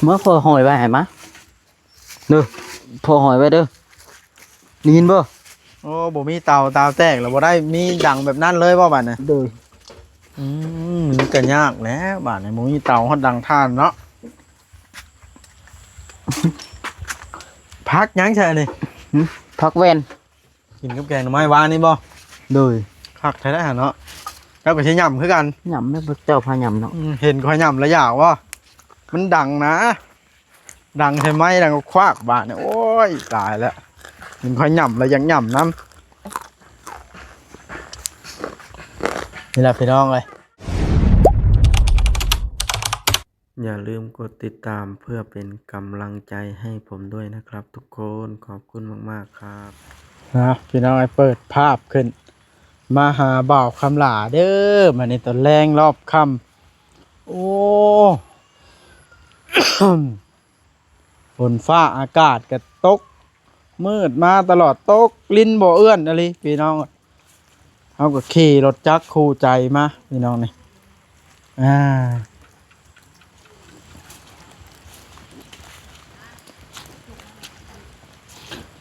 ມາພໍ່ຫ້ອຍໄວ້ໃຫ້ມາ ເດີ ພໍ່ຫ້ອຍໄວ້ເດີ ໄດ້ຍິນບໍ່? ໂອ້ ບໍ່ມີເຕົາ ເຕົາແຕກແລ້ວ ບໍ່ໄດ້ມີດັງແບບນັ້ນເລີຍບໍ່ບາດນີ້? ໂດຍ ອືມ ມັນກໍຍາກແຫຼະບາດນີ້ ບໍ່ມີເຕົາຮອດດັງຖ່ານເນາະ. ຜັກຫຍັງຊະອັນນີ້? ຫື? ຜັກແວ່ນ. ກິນກັບແກງໜໍ່ໄມ້ຫວານນີ້ບໍ່? ໂດຍ ຄັກແທ້ໆຫັ້ນເນາະ. ເຈົ້າກໍຊິຫຍ້ຳຄືກັນ? ຫຍ້ຳແມ່ນເຈົ້າພາຫຍ້ຳເນາະ. ອືມ ເຫັນຂ້ອຍຫຍ້ຳແລ້ວຢາກບໍ່? ມັນດັງນະ ດັງໃສ່ໄມ້ ດັງຄວາກບາດນີ້. ໂອ້ຍ ຕາຍແລ້ວ ເຫັນຂ້ອຍຫຍ້ຳແລ້ວຢາກຫຍ້ຳນຳ. ນີ້ລະພີ່ນ້ອງເອີຍ. อย่าลืมกดติดตามเพื่อเป็นกำลังใจให้ผมด้วยนะครับทุกคน ขอบคุณมากๆ ครับ นะ พี่น้อง เปิดภาพขึ้น มาหาบ่าวคำหล่าเด้อ มาในตอนแลงรอบค่ำ โอ้ ฝนฟ้าอากาศก็ตก มืดมาตลอด ตก ลิ้นบ่เอื้อนอีหลี พี่น้อง เฮาก็ขี่รถจักรคู่ใจมา พี่น้องนี่ อ่า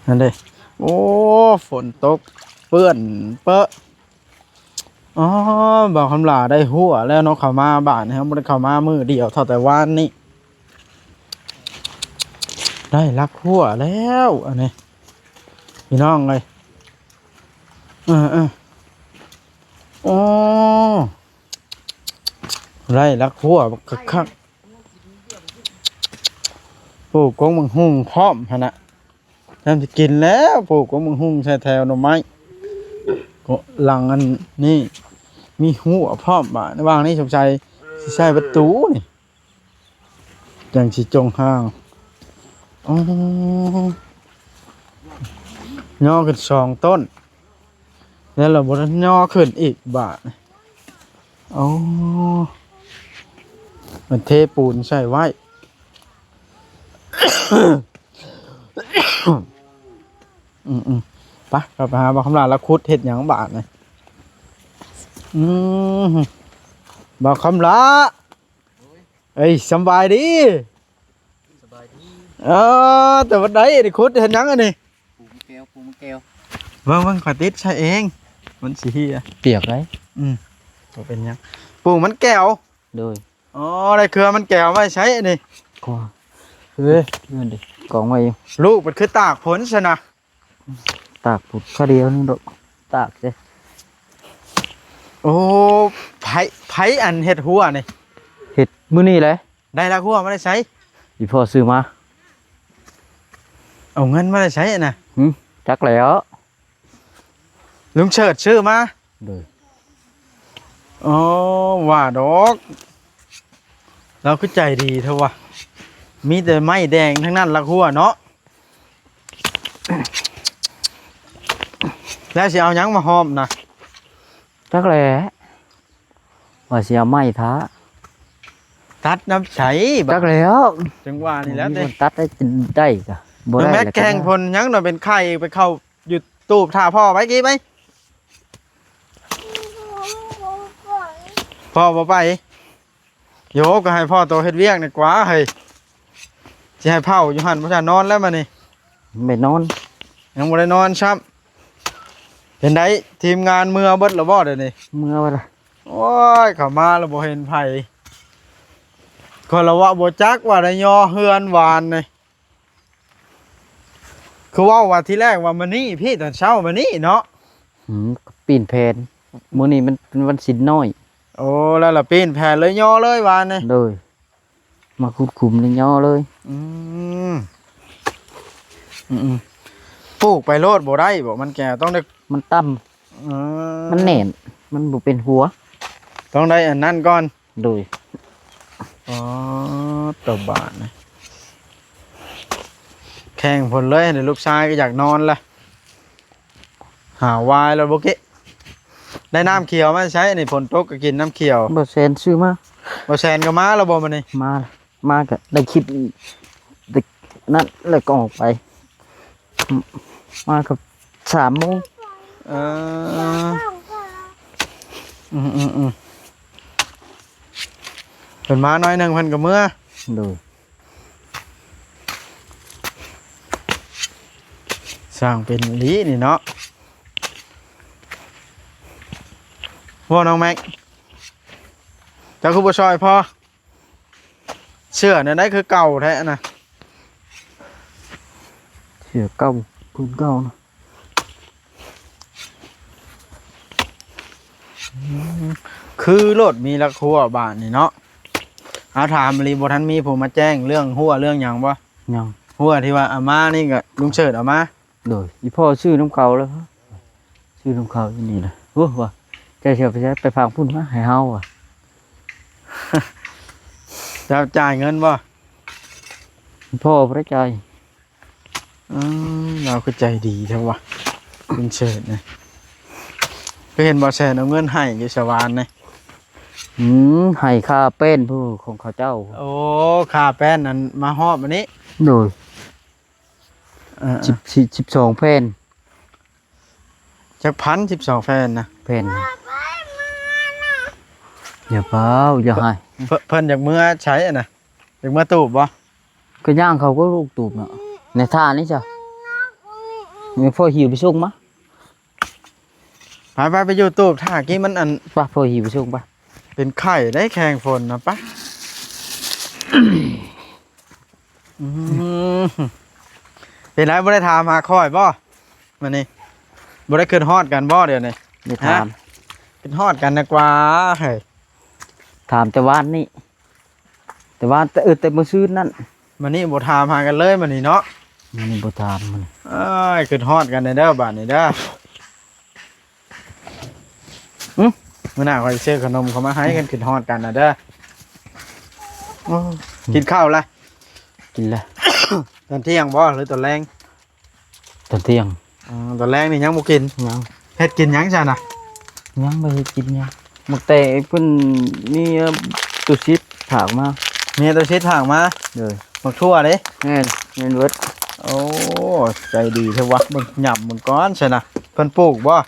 นั่นเด้ โอ้ ฝนตก เปื้อนเปอะ อ๋อ บ่าวคำหล่าได้หัวแล้วเนาะ เข้ามาบ้านนี้ เฮาบ่ได้เข้ามามื้อเดียวเท่าแต่วานนี้ ได้ลักหัวแล้ว อันนี้ พี่น้องเอ้ย เออๆ โอ้ ได้ลักหัวบักคักๆ ปลูกกงบักหุ่งพร้อมหั่นน่ะ ยามสิกินแล้ว ปลูกกงบักหุ่งใส่แถวหน่อไม้ ก็หลังอันนี้ มีหัวพร้อม บาดระหว่างนี้สงสัยสิใส่ประตูนี่ จั่งสิจงห่าง อ๋อ ย่อขึ้นสองต้น แล้วเราบ่ได้ย่อขึ้นอีกบาด อ๋อ มันเทปูนใส่ไว้ อืมๆ ไป เราไปหาบ่าวคำหล่าแล้วขุดเฮ็ดหยังบาดนี่ อืม บ่าวคำหล่า เอ้ย สำบายดี สบายดี เออ แต่วันใดนี่ขุดเฮ็ดหยังอันนี้ ปลูกมะแก้ว ปลูกมะแก้ว เบิ่งๆ ข้อยติดใส่เอง มันสิเหี่ย เปียกได๋ อืม บ่เป็นหยัง ปลูกมันแก้ว โดย อ๋อ ได้เครือมันแก้วไว้ใช้อันนี้ กอ เอ้ย นั่นดิ กองไว้อยู่ ลูกมันคือตากฝนซะนะ ตากพุดข้าวเดียวนึงดอก ตากเด้ โอ้ ไผ ไผอันเฮ็ดหัวนี่ เฮ็ดมื้อนี้แหละ ได้ลักหัวมาได้ใช้ อีพ่อซื้อมา เอาเงินมาได้ใช้นะ หึ จักแล้ว ลุงเชิดซื้อมา โดย อ๋อ ว่าดอก เราคือใจดีแท้วะ มีแต่ไม้แดงทั้งนั้นลักหัวเนาะ แล้วสิเอาหยังมาห้อมนะ จักแหละ ว่าสิเอาไม้ทา ตัดน้ำใส จักแล้ว จังหวะนี่แล้ว บ่มี เด้ คนตัดได้ ได้กะบ่ได้ แม่ แล้วกะ แข่งพลยังเนาะ เป็นไข้ไปเข้า YouTube ถ้าพ่อไปกี้ไป พ่อบ่ไป โย ก็ให้พ่อโตเฮ็ดเวียกนี่กว่าเฮ้ย สิให้เผาอยู่หั่นบ่ทันนอนแล้วมานี่ ไม่นอน ยังบ่ได้นอนซ้ำ เป็นได๋ ทีมงานเมือเบิดแล้วบ่เดี๋ยวนี้ เมือเบิดละ โอ้ย เข้ามาแล้วบ่เห็นไผ ข้อยละว่าบ่จักว่าได้ย่อเฮือนวานนี่ คือเว้าว่าทีแรกว่ามื้อนี้พี้ ตอนเช้ามื้อนี้เนาะ อืม ปีนแผน มื้อนี้มันเป็นวันศีลน้อย โอ้ แล้วละปีนแผนเลยย่อเลยวานนี่ โดย มาขุดขุมนี่ย่อเลย อืม อืมๆ ปลูกไปโลดบ่ได้บ่ มันแก่ต้องได้ มันต่ำ เออ มันแน่น มันบ่เป็นหัว ต้องได้อันนั้นก่อน โดย อ๋อ ตะบาดนะ แข่งพลเลย ลูกชายก็อยากนอนละ หาวายแล้วบ่เกะ ได้น้ำเขียวมาใช้นี่ ฝนตกก็กินน้ำเขียว บ่แซนซื้อมา บ่แซนก็มาแล้วบ่มื้อนี้ มา มาก็ได้คลิป ได้นั่นแล้วก็ออกไป มากับสามโมง เออ อืมๆๆ เพิ่นมาหน่อยหนึ่งเพิ่นก็เมือ โดย ຊ່າງເປັນອີ່ຫຼີນີ້ເນາະ. ວ່ານ້ອງແມັກ ເຈົ້າຄືບໍ່ຊ່ອຍພໍ່? ເສື້ອແນວໃດຄືເກົ່າແທ້ນະ? ເສື້ອເກົ່າ ພື້ນເກົ່ານະ. ອືມ ຄືໂລດມີລະຄົວບາດນີ້ເນາະ. ເອົາ ຖາມອີ່ຫຼີ ບໍ່ທັນມີຜູ້ມາແຈ້ງເລື່ອງຮົ້ວເລື່ອງຫຍັງບໍ່? ຍັງ. ຮົ້ວທີ່ວ່າເອົາມານີ້ກະລຸງເສີດເອົາມາ? ໂດຍ ອີ່ພໍ່ຊື້ນຳເຂົາແລ້ວ ຊື້ນຳເຂົາຢູ່ນີ້ນະ. ໂອ້ ວ່າເຈົ້າຊິເອົາໄປໃສ? ໄປຝາກພຸ້ນມາໃຫ້ເຮົາວ່າ. ເຈົ້າຈ່າຍເງິນບໍ່? ພໍ່ບໍ່ໄດ້ຈ່າຍ. ອືມ ລາວຄືໃຈດີແທ້ວະ ຄຸນເສີດນະ. ຄືເຫັນບໍ່ແຊນເອົາເງິນໃຫ້ຢູ່ສະຫວານນະ? ອືມ ໃຫ້ຄ່າແປ້ນຜູ້ຂອງເຂົາເຈົ້າ. ໂອ້ ຄ່າແປ້ນນັ້ນມາຮອບອັນນີ້? ໂດຍ. ເອີ ສິບສີ່ ສິບສອງແຜ່ນ. ຈັກພັນ ສິບສອງແຜ່ນນະ? ແຜ່ນ. ຢ່າເວົ້າ ຢ່າໃຫ້ ເພິ່ນ ເພິ່ນຢາກເມືອໃສຫັ້ນນະ? ຢາກເມືອຕູບບໍ່? ກໍຍ່າງເຂົ້າກໍລູກຕູບເນາະ ໃນທ່ານີ້ຊະ. ມີພໍ່ຫິວໄປສົ່ງມາ. ໄປໆ ໄປຢູ່ຕູບຖ້າກີ້ມັນອັນ ໄປ ພໍ່ຫິວໄປສົ່ງໄປ. ເປັນໄຂ້ໄດ໋ແຂ່ງຝົນນະ ໄປ. ອືມ ເປັນໄດ ບໍ່ໄດ້ຖາມຫາຂ້ອຍບໍ່ມື້ນີ້? ບໍ່ໄດ້ຄິດຮອດກັນບໍ່ດຽວນີ້? ໄດ້ຖາມ. ຮະ? ຄິດຮອດກັນນະກວ່າ ເຮີ້ຍ. ຖາມແຕ່ວານນີ້ ແຕ່ວານ ແຕ່ ເອີ ແຕ່ມື້ຊືນນັ້ນ. ມື້ນີ້ບໍ່ຖາມຫາກັນເລີຍມື້ນີ້ເນາະ? ມື້ນີ້ບໍ່ຖາມມື້ນີ້. ເອີຍ ຄິດຮອດກັນແດ່ເດີບາດນີ້ເດີ. ຫຶ ມື້ໜ້າຂ້ອຍຊິຊື້ຂະໜົມເຂົ້າມາໃຫ້ ຄັນຄິດຮອດກັນນະເດີ. ໂອ້ ກິນເຂົ້າລະ? ກິນແລ້ວ. ຕອນທ່ຽງບໍ່ ຫຼືຕອນແລງ? ຕອນທ່ຽງ. ອໍ ຕອນແລງນີ້ຍັງບໍ່ກິນ? ຍັງ. ເຮັດກິນຫຍັງຊັ້ນນະ? ຍັງບໍ່ເຮັດກິນຫຍັງ. ໝາກແຕງເພິ່ນມີ ເອີ ຕູ້ຊິດຝາກມາ. ມີຕູ້ຊິດຝາກມາ? ໂດຍ. ໝາກຖົ່ວເດ້? ແມ່ນ ແມ່ນເບິດ. ໂອ້ ໃຈດີແທ້ວະ. ເບິ່ງ ຫຍ້ຳເບິ່ງກ່ອນຊັ້ນນະ. ເພິ່ນປູກບໍ່?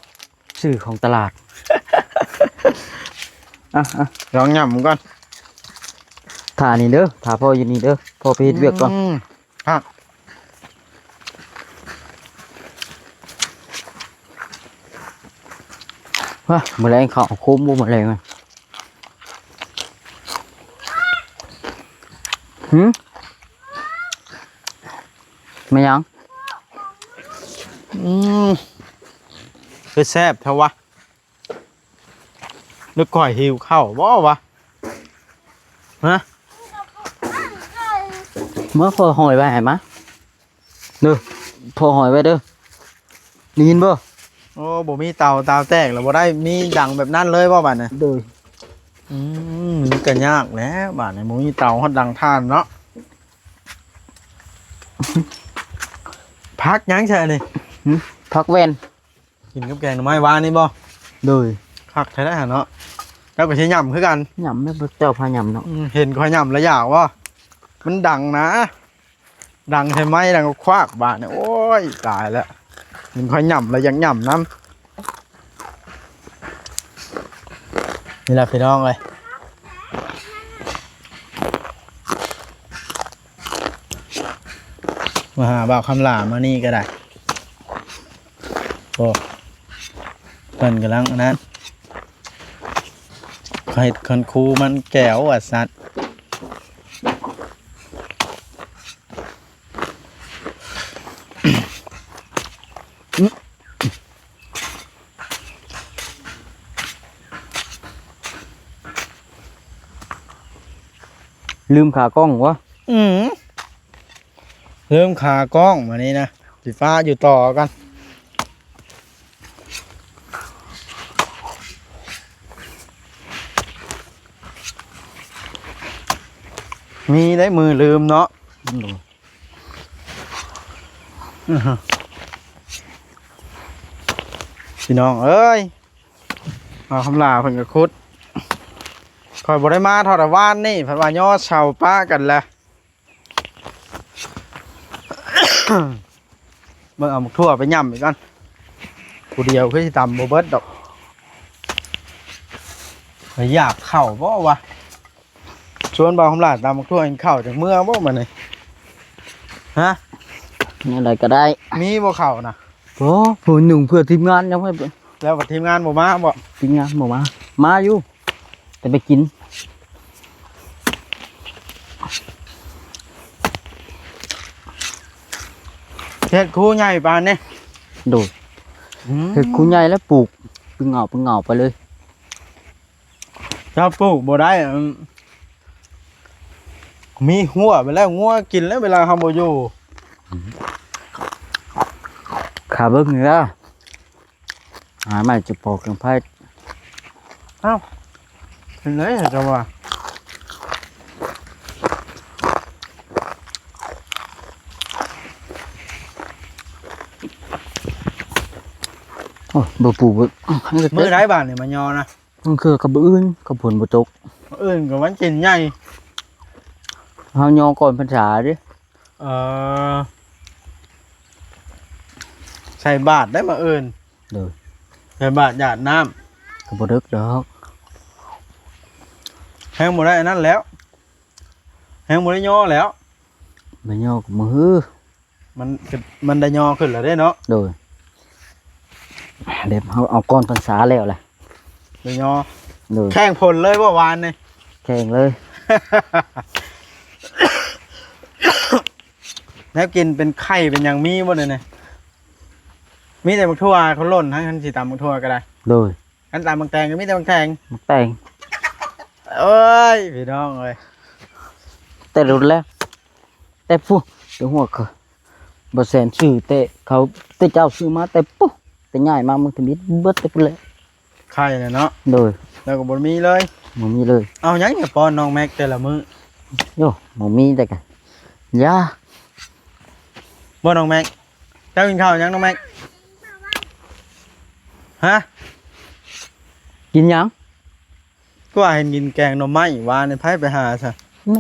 ຊື້ຂອງຕະຫຼາດ. ອ່ະ ອ່ະ ລອງຫຍ້ຳເບິ່ງກ່ອນ. ຖ້ານີ້ເດີ ຖ້າພໍ່ຢູ່ນີ້ເດີ ພໍ່ໄປເຮັດວຽກກ່ອນ. ອືມ ຄັກ. ວະ ມື້ແລງເຂົ້າໂຄມບໍ່ ມື້ແລງ. ຫື ແມ່ນຫຍັງ? ອືມ ຄືແຊບແທ້ວະ. ຫຼືຂ້ອຍຫິວເຂົ້າບໍ່ວະ? ຮະ? ມາ ພໍ່ຫ້ອຍໄວ້ໃຫ້ມາ. ເດີ ພໍ່ຫ້ອຍໄວ້ເດີ ໄດ້ຍິນບໍ່? ໂອ້ ບໍ່ມີເຕົາ ເຕົາແຕກແລ້ວ ບໍ່ໄດ້ມີດັງແບບນັ້ນເລີຍບໍ່ບາດນີ້? ໂດຍ. ອືມ ມັນກະຍາກແຫຼະບາດນີ້ ບໍ່ມີເຕົາຮອດດັງຖ່ານເນາະ. ຜັກຫຍັງຊະອັນນີ້? ຫຶ ຜັກແວ່ນ. ກິນກັບແກງໜໍ່ໄມ້ວານນີ້ບໍ່? ໂດຍ. ຄັກແທ້ໆຫັ້ນເນາະ. ເຈົ້າກໍຊິຫຍ້ຳຄືກັນ? ຫຍ້ຳແມ່ນ ເຈົ້າພາຫຍ້ຳເນາະ. ອືມ ເຫັນຂ້ອຍຫຍ້ຳແລ້ວຢາກບໍ່? ມັນດັງນະ ດັງໃສ່ໄມ້ ດັງຄວາກບາດນີ້. ໂອ້ຍ ຕາຍແລ້ວ ເຫັນຂ້ອຍຫຍ້ຳແລ້ວຢາກຫຍ້ຳນຳ. ນີ້ລະພີ່ນ້ອງເອີຍ ມາຫາບ່າວຄຳຫຼ້າມານີ້ກໍໄດ້. ໂອ້ ເພິ່ນກຳລັງອັນນັ້ນ ເຮັດຄັນຄູມັນແກ້ວວ່າຊັ້ນ. ລືມຂາກ້ອງວະ? ອືມ ລືມຂາກ້ອງ ບາດນີ້ນະ ຊິຟ້າວຢູ່ຕໍ່ກັນ. ມີໄດ້ ມືລືມເນາະ. ພີ່ນ້ອງເອີຍ ບ່າວຄຳຫຼ້າເພິ່ນກໍຂຸດ. ຂ້ອຍບໍ່ໄດ້ມາເທົ່າແຕ່ວານນີ້ ເພິ່ນວ່າຍໍເສົາປະກັນແລ້ວ. ເບິ່ງເອົາໝາກຖົ່ວໄປຫຍ້ຳອີກກ່ອນ. ຜູ້ດຽວຄືຊິຕຳບໍ່ເບິດດອກ. ຂ້ອຍຢາກເຂົ້າບໍ່ວະ? ຊວນບ່າວຄຳຫຼ້າຕຳໝາກຖົ່ວກິນເຂົ້າ ຈັກເມືອບໍ່ມື້ນີ້? ຮະ? ແນວໃດກໍໄດ້. ມີບໍ່ເຂົ້ານະ? ບໍ່ ຜູ້ໜຶ່ງເພື່ອທີມງານ ຍັງບໍ່ ແລ້ວທີມງານບໍ່ມາບໍ່? ທີມງານບໍ່ມາ ມາຢູ່ ແຕ່ໄປກິນ ເຮັດຄູໃຫຍ່ປານນີ້ ໂດຍ ອືມ ເຮັດຄູໃຫຍ່ແລ້ວປູກ ປຶງເຫງົາ ປຶງເຫງົາໄປເລີຍ. ເຈົ້າປູກບໍ່ໄດ້ ອືມ ມີຮົ້ວໄປແລ້ວ ງົວກິນແລ້ວ ເວລາເຮົາບໍ່ຢູ່ ຂ້າເບິ່ງນີ້ລະ ຫາໄມ້ຈຸດເຜົາເຄື່ອງໄຟ ເອົ້າ ເປັນໄດເຈົ້າວ່າ ໂອ້ ບໍ່ປູກ ມື້ໃດບາດນີ້ມາຍໍນະ? ມັນຄືກັບມື້ອື່ນ ກັບຝົນບໍ່ຕົກ ມື້ອື່ນກໍວັນສິນໃຫຍ່ ເຮົາຍໍກ່ອນພັນສາເດ້ ເອີ ໃສ່ບາດໄດ້ມື້ອື່ນ ໂດຍ ໃສ່ບາດຢາດນ້ຳ ກໍບໍ່ເດິກດອກ ແຮງບໍ່ໄດ້ອັນນັ້ນແລ້ວ ແຮງບໍ່ໄດ້ຍໍແລ້ວ ໄດ້ຍໍກັບມື້ ມັນ ມັນໄດ້ຍໍຂຶ້ນແລ້ວເດ້ເນາະ ໂດຍ ແບບເຮົາເອົາກ່ອນພັນສາແລ້ວແຫຼະ ໄດ້ຍໍ ໂດຍ ແຂ່ງຝົນເລີຍບໍ່ວານນີ້ ແຂ່ງເລີຍ ແນວກິນເປັນໄຂ່ເປັນຫຍັງມີບໍ່ດຽວນີ້? ມີແຕ່ໝາກຖົ່ວເຂົາຫຼົ່ນ ຄັນຊິຕຳໝາກຖົ່ວກໍໄດ້ ໂດຍ ຄັນຕຳໝາກແຕງກໍມີແຕ່ໝາກແຕງ ໝາກແຕງ ໂອ້ຍ ພີ່ນ້ອງເອີຍ ແຕ່ລຸ້ນແລ້ວ ແຕ່ພຸ້ນ ແຕ່ຫົວເຂົາ ບໍ່ແສນຊື້ແຕ່ເຂົາ ແຕ່ເຈົ້າຊື້ມາແຕ່ປຸ ແຕ່ຍ້າຍມາເມືອງທຳອິດເບິດແຕ່ພຸ້ນແຫຼະ ໄຂ່ນະເນາະ ໂດຍ ແລ້ວກໍບໍ່ມີເລີຍ ບໍ່ມີເລີຍ ເອົາຫຍັງຈະປ້ອນນ້ອງແມັກແຕ່ລະມື້? ໂຍ ບໍ່ມີແຕ່ກະຢາ ບໍ່ນ້ອງແມັກ ເຈົ້າກິນເຂົ້າຫຍັງນ້ອງແມັກ? ຮະ ກິນຫຍັງ? ຄືວ່າເຫັນກິນແກງໜໍ່ໄມ້ວານນີ້ ໃຜໄປຫາຊະ?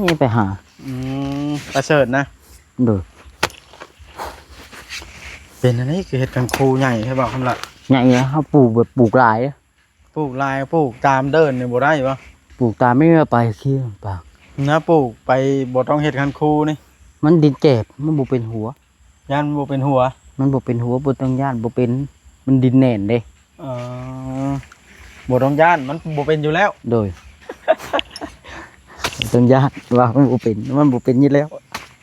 ແມ່ໄປຫາ ອືມ ປະເສີດນະ ໂດຍ ເປັນອັນນີ້ຄືເຮັດຄັນຄູໃຫຍ່ແທ້ບໍ່ຄຳລະ? ໃຫຍ່ແລ້ວ ເຮົາປູກແບບປູກຫຼາຍ ປູກຫຼາຍ ປູກຕາມເດີ່ນນີ້ບໍ່ໄດ້ບໍ່? ປູກຕາມນີ້ໄປຄືປາກ ນະ ປູກໄປບໍ່ຕ້ອງເຮັດຄັນຄູນີ້ ມັນດິນແຈບ ມັນບໍ່ເປັນຫົວ ຢ້ານມັນບໍ່ເປັນຫົວ ມັນບໍ່ເປັນຫົວ ບໍ່ຕ້ອງຢ້ານ ບໍ່ເປັນ ມັນດິນແໜ້ນເດ້ ເອີ ບໍ່ຕ້ອງຢ້ານ ມັນບໍ່ເປັນຢູ່ແລ້ວ ໂດຍ ບໍ່ຕ້ອງຢ້ານວ່າມັນບໍ່ເປັນ ມັນບໍ່ເປັນຢູ່ແລ້ວ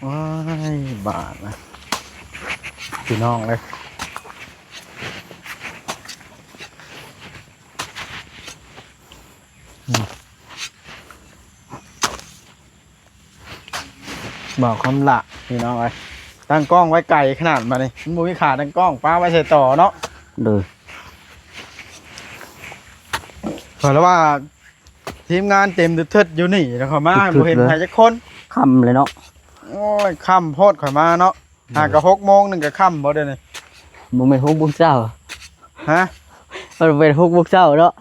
ໂອ້ຍ ບາດນະ ພີ່ນ້ອງເອີຍ ອືມ. ບ່າວຄຳຫຼ້າ ພີ່ນ້ອງເອີຍ ຕັ້ງກ້ອງໄວ້ໄກຂະໜາດບາດນີ້ ມັນບໍ່ມີຂາຕັ້ງກ້ອງ ປ້າໄວ້ໃສ່ຕໍເນາະ ໂດຍ ຂ້ອຍລະວ່າທີມງານເຕັມເທີດຢູ່ນີ້ ແລ້ວເຂົ້າມາບໍ່ເຫັນໃຜຈັກຄົນ ຄ່ຳເລີຍເນາະ ໂອ້ຍ ຄ່ຳໂພດຂ້ອຍມາເນາະ ຫາກະຫົກໂມງໜຶ່ງກະຄ່ຳບໍ່ດຽວນີ້ ບໍ່ແມ່ນຫົກໂມງເຊົ້າ ຮະ ມັນເປັນຫົກໂມງເຊົ້າເນາະ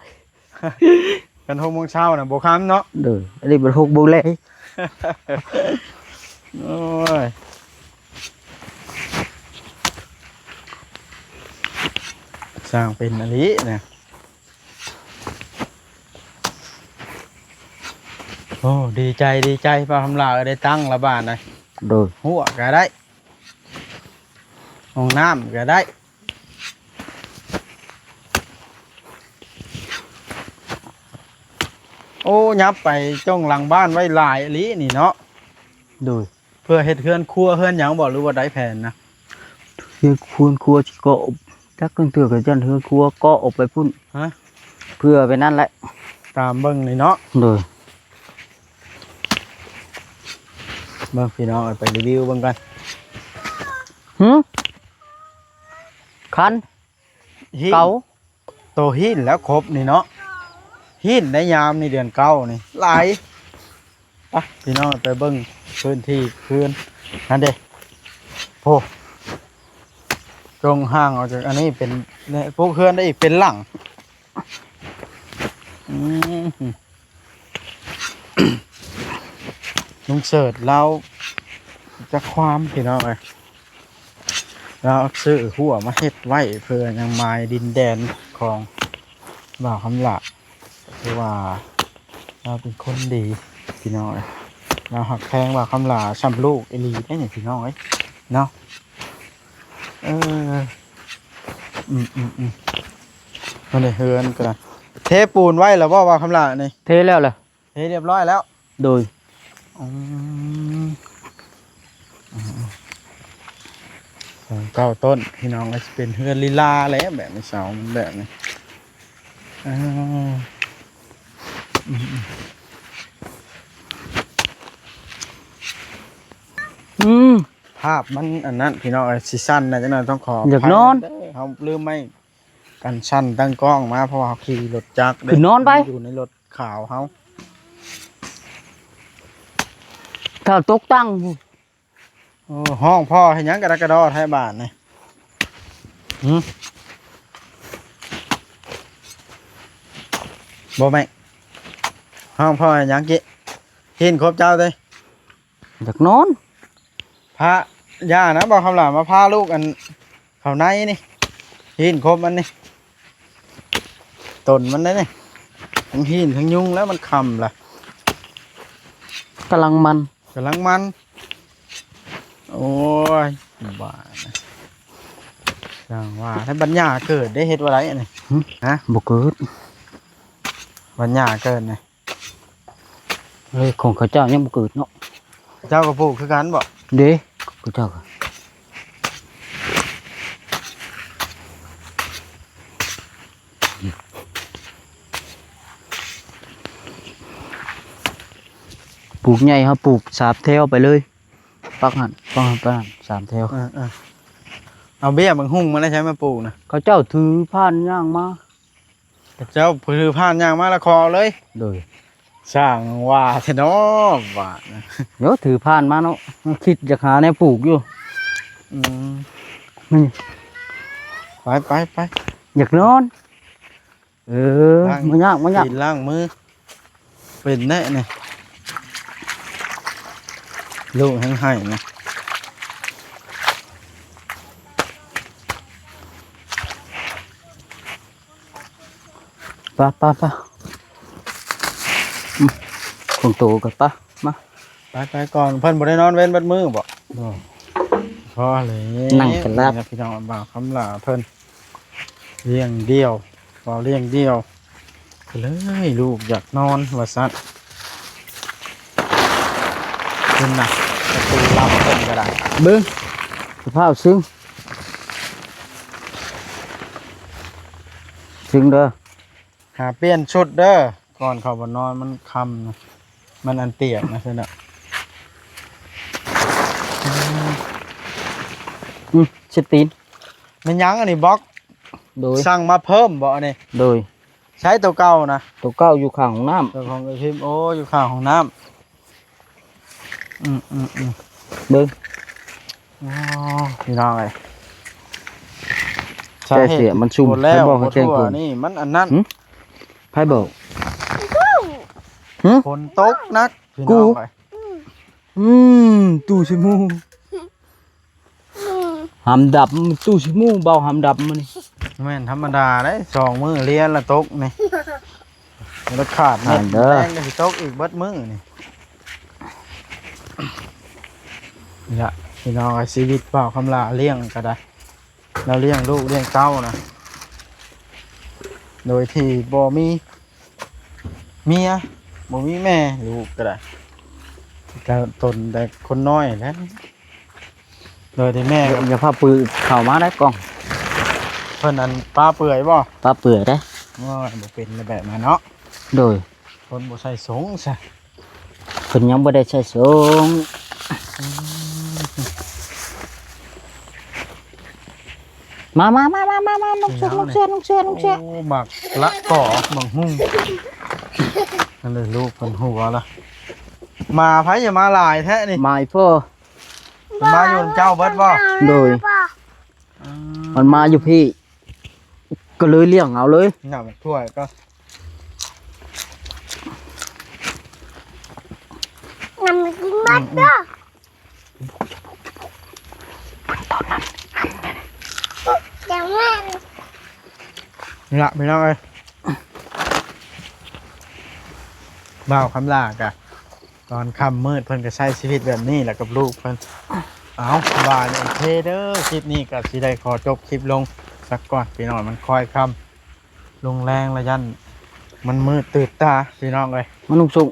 ຄັນຫົກໂມງເຊົ້ານະບໍ່ຄ່ຳເນາະ ໂດຍ ອັນນີ້ມັນຫົກໂມງແລງ ໂອ້ຍ ຊ່າງເປັນອີ່ຫຼີນະ ໂອ້ ດີໃຈ ດີໃຈ ປ້າຄຳຫຼ້າເອີຍ ໄດ້ຕັ້ງລະບາດນະ ໂດຍ ຮົ້ວກະໄດ້ ຫ້ອງນ້ຳກະໄດ້ ໂອ້ ຫຍັບໄປຈົ່ງຫຼັງບ້ານໄວ້ຫຼາຍອີ່ຫຼີນີ້ເນາະ ໂດຍ ເພື່ອເຮັດເຮືອນຄົວເຮືອນຫຍັງບໍ່ ຫຼືວ່າໄດ້ແຜນນະ ເຮືອນຄົວ ຄົວຊິເກາະ ຈັກເທື່ອກະຢ້ານເຮືອນຄົວເກາະອອກໄປພຸ້ນ ຮະ ເພື່ອໄປນັ້ນແຫຼະ ຕາມເບິ່ງນີ້ເນາະ ໂດຍ ເບິ່ງພີ່ນ້ອງ ໄປຣີວິວເບິ່ງກ່ອນ ຫື ຄັນ ຫີນ ເກົາ ໂຕຫີນແລ້ວຄົບນີ້ເນາະ ຫີນໃນຍາມນີ້ເດືອນເກົ້ານີ້ຫຼາຍ ໄປພີ່ນ້ອງໄປເບິ່ງພື້ນທີ່ເຮືອນຫັ້ນເດ້ ໂອ້ ຈົ່ງຫ່າງອອກຈາກອັນນີ້ເປັນ ປູກເຮືອນໄດ້ອີກເປັນຫຼັງ ອືມ ລຸງເສີດລາວຈັກຄວາມ ພີ່ນ້ອງເອີຍ ລາວຊື້ຮົ້ວມາເຮັດໄວ້ເພື່ອຍັງໝາຍດິນແດນຂອງບ່າວຄຳຫຼ້າ ຄືວ່າລາວເປັນຄົນດີ ພີ່ນ້ອງເອີຍ ລາວຮັກແພງບ່າວຄຳຫຼ້າສ່ຳລູກອີ່ຫຼີເດ້ນີ້ ພີ່ນ້ອງເອີຍເນາະ ເອີ. ອືມໆໆ ອັນນີ້ເຮືອນກໍໄດ້ ເທປູນໄວ້ແລ້ວບໍ່ ບ່າວຄຳຫຼ້ານີ້? ເທແລ້ວແຫຼະ ເທຮຽບຮ້ອຍແລ້ວ. ໂດຍ. ອືມ ສອງເກົ້າຕົ້ນ ພີ່ນ້ອງເອີຍ ຊິເປັນເຮືອນລີລາແຫຼະ ແບບນີ້ ເສົາມັນແບບນີ້. ອ້າວ ອືມ ອືມ ພາບມັນອັນນັ້ນ ພີ່ນ້ອງເອີຍ ຊິສັ້ນນະ ຈັກໜ່ອຍຕ້ອງຂໍອະໄພ ຢາກນອນເດີ ເຮົາລືມໄມ້ກັນສັ່ນຕັ້ງກ້ອງມາ ເພາະວ່າເຮົາຂີ່ລົດຈັກເດ້ ຄືນອນໄປ ຢູ່ໃນລົດຂາວເຮົາ ຖ້າຕົກຕັ້ງ. ໂອ້ ຮ້ອງພໍ່ເຮັດຫຍັງກະດະກະດໍແທ້ບາດນີ້? ຫື ບໍ່ແມ່ນ ຮ້ອງພໍ່ເຮັດຫຍັງ? ກິນ ກິນຄົບເຈົ້າຕິ? ຢາກນອນ. ພາ ຢ່ານະ ບໍ່ຄຳຫຼ້າ ມາພາລູກອັນ ເຂົ້າໃນນີ້ ຫີນຄົບມັນນີ້ ຕົ້ນມັນໄດ໋ນີ້ ທັງຫີນທັງຍຸງແລ້ວ ມັນຄ່ຳລະ ກຳລັງມັນ ກຳລັງມັນ. ໂອ້ຍ ບ້ານະ ຈັ່ງວ່າ ແລ້ວບັນຍາເກີດໄດ້ເຮັດວ່າໃດອັນນີ້? ຫຶ ຮະ ບໍ່ເກີດ ບັນຍາເກີດນີ້. ເອີ ຂອງເຂົາເຈົ້າຍັງບໍ່ເກີດເນາະ. ເຈົ້າກໍປູກຄືກັນບໍ? ເດ້ ເຂົາເຈົ້າກໍປູກໃຫຍ່ ເຮົາປູກສາມແຖວໄປເລີຍ ປັກຫັ້ນ ປັກຫັ້ນ ປັກຫັ້ນ ສາມແຖວ. ເອີໆ ເອົາເບ້ຍບັກຫຸ່ງມາແລ້ວໃຊ້ມາປູກນະ? ເຂົາເຈົ້າຖືພານຍ່າງມາ. ເຈົ້າຖືພານຍ່າງມາລະຂໍເອົາເລີຍ. ໂດຍ. ຊ່າງວ່າແທ້ເນາະ ວ່ານະ. ໂຍ ຖືພານມາເນາະ ຄິດຢາກຫາແນວປູກຢູ່. ອືມ ນີ້ ໄປໆໆ ຢາກນອນ. ເອີ ລ້າງ ບໍ່ຍາກ ບໍ່ຍາກ ຕີນລ້າງມື. ເປັນແນະນີ້ ລູກແຮງໄຫ້ນະ. ປະ ປະ ປະ ອືມ ຂອງໂຕກໍປະ ມາ ໄປ ໄປກ່ອນ. ເພິ່ນບໍ່ໄດ້ນອນເວັນເບິດມື້ບໍ? ບໍ່ ພໍແລ້ວ ນັ່ງກັນລະ ພີ່ນ້ອງ. ບ່າວຄຳຫຼ້າເພິ່ນ ລ້ຽງດ່ຽວ ເວົ້າລ້ຽງດ່ຽວ ກໍເລີຍລູກຢາກນອນວ່າຊັ້ນ. ເພິ່ນນະ ປະຕູລັບເພິ່ນກໍໄດ້ ເບິ່ງສະພາບຊຶ້ງ ຊຶ້ງເດີ. ຫາປ່ຽນຊຸດເດີ ກ່ອນເຂົ້າບ່ອນນອນ ມັນຄ່ຳນະ ມັນອັນຕຽກນະຊັ້ນນະ. ອືມ ຊິຕີນ. ແມ່ນຫຍັງອັນນີ້ ບັອກ? ໂດຍ. ສັ່ງມາເພີ່ມບໍອັນນີ້? ໂດຍ. ໃຊ້ໂຕເກົ່ານະ? ໂຕເກົ່າຢູ່ຂ້າງຫ້ອງນ້ຳ ໂຕຂອງເອື້ອຍພິມ. ໂອ້ ຢູ່ຂ້າງຫ້ອງນ້ຳ. ອືມໆໆ ເບິ່ງ. ໂອ້ ພີ່ນ້ອງເອີຍ ແຕ່ເສຍມັນຊຸ່ມ ໃຜບອກໃຫ້ແຈ້ງເກີນ? ນີ້ມັນອັນນັ້ນ. ຫຶ ໃຜບອກ? ຫຶ ຝົນຕົກໜັກ ພີ່ນ້ອງເອີຍ. ອືມ ຕູ້ຊິໝູ່ ຫຳດຳ ຕູ້ຊິໝູ່ ເບົາຫຳດຳມື້ນີ້. ແມ່ນທຳມະດາເດ້ ສອງມື້ລຽນລະຕົກນີ້ ລະຂາດເມັດ ແລງກໍຊິຕົກອີກເບິດມື້ນີ້. ນີ້ລະ ພີ່ນ້ອງເອີຍ ຊີວິດບ່າວຄຳຫຼ້າລ້ຽງກໍໄດ້ ລາວລ້ຽງລູກລ້ຽງເຕົ້ານະ ໂດຍທີ່ບໍ່ມີເມຍ ບໍ່ມີແມ່ ລູກກໍໄດ້ ກໍຕົນແຕ່ຄົນນ້ອຍແຫຼະ. ໂດຍທີ່ແມ່ ຢ່າ ຢ່າພາປືເຂົ້າມາໄດ້ກ້ອງ ເພິ່ນອັນປາເປືອຍບໍ່? ປາເປືອຍເດ້. ໂອ້ຍ ບໍ່ເປັນແບບນັ້ນເນາະ. ໂດຍ. ຄົນບໍ່ໃສ່ສົງຊະ ເພິ່ນຍັງບໍ່ໄດ້ໃສ່ສົງ. ອືມ ມາ ມາ ມາ ມາ ມາ ມາ ນຸ່ງເສື້ອ ນຸ່ງເສື້ອ ນຸ່ງເສື້ອ ນຸ່ງເສື້ອ. ໂອ້ ໝາກລະກໍ ໝາກຫຸ່ງ ອັນນີ້ລູກເພິ່ນຫົວລະ. ໝາໃຜຈະມາຫຼາຍແທ້ນີ້? ໝາອີ່ພໍ່. ມັນມາຢູ່ນຳເຈົ້າເບິດບໍ່? ໂດຍ. ອືມ ມັນມາຢູ່ພີ້ ກໍເລີຍລ້ຽງເອົາເລີຍ. ນ້ຳຖ້ວຍກໍ ນ້ຳກິນໝົດເດີ. ອືມ ນີ້ລະພີ່ນ້ອງເອີຍ ບ່າວຄຳຫຼ້າກະ ຕອນຄ່ຳມືດເພິ່ນກໍໃຊ້ຊີວິດແບບນີ້ແຫຼະກັບລູກເພິ່ນ. ເອົາ ບາຍ ໂອເຄເດີ ຄລິບນີ້ກໍຊິໄດ້ຂໍຈົບຄລິບລົງ ສາກ່ອນພີ່ນ້ອງ ມັນຄ່ອຍຄ່ຳ ລົງແລງລະຢ້ານມັນມືດຕື່ນຕາພີ່ນ້ອງເອີຍ ມັນຫຸ້ງສູງ